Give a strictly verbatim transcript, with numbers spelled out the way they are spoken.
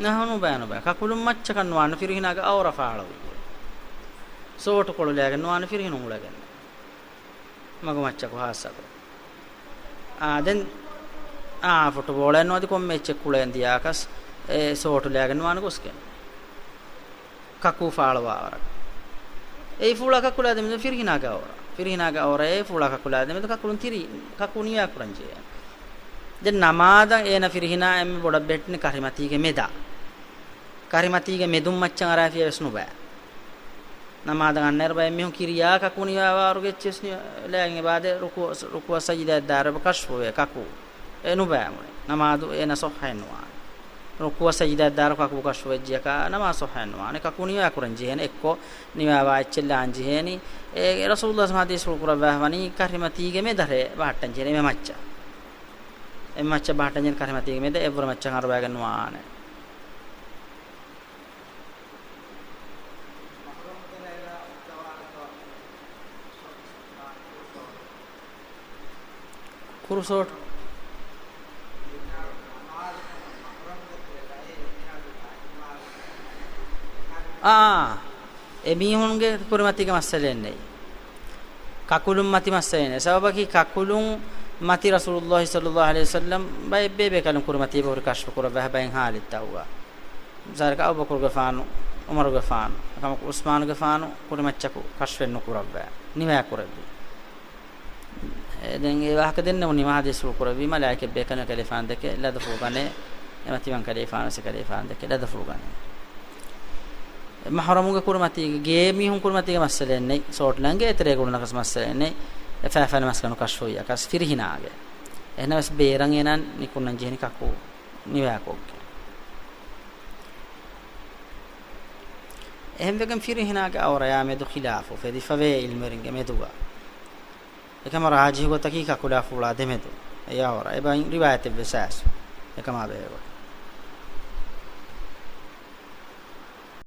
ނަހަ ނުބައި ނުބައި. ކަކުލުން މައްޗަކަށް ނުވާނެ ފިރިހިނާގެ އައުރަ ފާޅުވިއްޔެވެ. ސޯޓުކޮޅު ލައިގެން ނުވާނެ ފިރިހިނުން އުޅެގެން. މަގުމައްޗަކު ހާއްސަކޮށް. އާ، ދެން، އާ، ފުޓުބޯޅައެއް ނުވަދި ކޮންމެ އެއްޗެއް ކުޅޭން ދިޔާކަސް، އެ ސޯޓު ލައިގެން ނުވާނެ ގޮސްގެން. ކަކޫ ފާޅުވާވަރަށް. އެއީ ފުޅާ ކަކުލާ ދެމެދު ފިރިހިނާގެ އައުރަ. ފިރިހިނާގެ އައުރައޭ ފުޅާ ކަކުލާ ދެމެދު ކަކުލުން ތިރި، ކަކޫ ނިވާ ކުރަން ޖެހޭ. ދެން ނަމާދަށް އޭނަ ފިރިހިނާ އެންމެ ބޮޑަށް ބެހެއްޓުނީ ކަށިމަތީގެ މެދަށް. ކަށިމަތީގެ މެދުން މައްޗަށް އަރާފިޔަ ވެސް ނުބައި. ނަމާދަށް އަންނައިރު ބައެއް މީހުން ކިރިޔާ ކަކޫ ނިވާވާވަރުގެ އެއްޗެއް ވެސް ނިވާ، ލައިގެން އެބާދެ ރުކޫ، ރުކޫއަށް ސަޖިދައަށް ދާއިރު ކަށްފުވޭ ކަކޫ. އެ ނުބައި މުޅި. ނަމާދު އޭނަ ޞައްޙައެއް ނުވާނެ. ރުކޫއަށް ސަޖިދައަށް ދާއިރު ކަކޫ ކަށްފުވެއްޖިޔަކާ ނަމާދު ޞައްޙައެއް ނުވާނެ. ކަކޫ ނިވާ ކުރަން ޖެހޭނެ. އެއްކޮށް ނިވާވާ އެއްޗެއް ލާން ޖެހޭނީ. އެ ރަސޫލުﷲ ޙަދީޘްފުޅު ކުރައްވާފަ ވަނީ ކަށިމަތީގެ މެދަށޭ ބަހައްޓަން ޖެހޭނެ އެންމެ މައްޗަށް. އެންމެ މައްޗަށް ބަހައްޓަން ޖެހޭނެ ކަށިމަތީގެ މެދަށް އެއްވުރެ މައްޗަށް އަރުވައިގެން ނުވާނެ. ކުރު ސޯޓު. އާ، އެމީހުންގެ ކުރިމަތީގެ މައްސަލައެއް ނެތް. ކަކުލުން މަތި މައްސަލައެއް ނެތް. ސަބަބަކީ ކަކުލުން މަތި ރަސޫލުﷲ ޞައްލަﷲ ޢަލައިހި ވަސައްލަމް ބައެއް ބޭބޭކަލުން ކުރިމަތީ އެބަހުރި ކަޝްފު ކުރައްވާ ބައެއް ޙާލަތްތަކުގަ. މިސާލަކަށް އަބޫބަކުރުގެފާނު، ޢުމަރުގެފާނު، އެކަމަކު ޢުސްމާނުގެފާނު ކުރިމައްޗަކު ކަޝްފެއް ނުކުރައްވާ، ނިވާ ކުރެއްވި. އެ، ދެން އެ ވާހަކަ ދެންނެވުނީ މަ ޙަދީޘްފުޅު ކުރެއްވީމަ، މަލާއިކަތް ބޭކަލުން އެކަލޭފާނު ދެކެ ލަދުފުޅު ގަނޭ، އެ މަތިވަން ކަލޭފާނު ވެސް އެކަލޭފާނު ދެކެ ލަދުފުޅު ގަނޭ. އެ މަޙްރަމުގެ ކުރިމަތީގެ، ގޭ މީހުން ކުރިމަތީގެ މައްސަލައެއް ނެތް، ސޯޓް ލަނގޭ ތެރޭގަ އުޅުނަކަސް މައްސަލައެއް ނެތް، އެ ފައިފަނަ މަސްގަނޑު ކަޝްފުވިޔަކަސް ފިރިހިނާގެ. އެހެނަސް ބޭރަށް އޭނާ ނިކުންނަން ޖެހެނީ ކަކޫ ނިވާކޮށްގެން. އެހެންވެގެން ފިރިހިނާގެ އައުރަޔާ މެދު ޚިލާފު އުފެދިފަވޭ ޢިލްމުވެރިންގެ މެދުގަ. އެކަމަށް ރާޖިޙު ގޮތަކީ ކަކުލާ ފުޅާ ދެމެދު އެ އައުރަ. އެބައިން ރިވާޔަތެއް ވެސް އައިސް އެކަމާ ބެހޭގޮތް.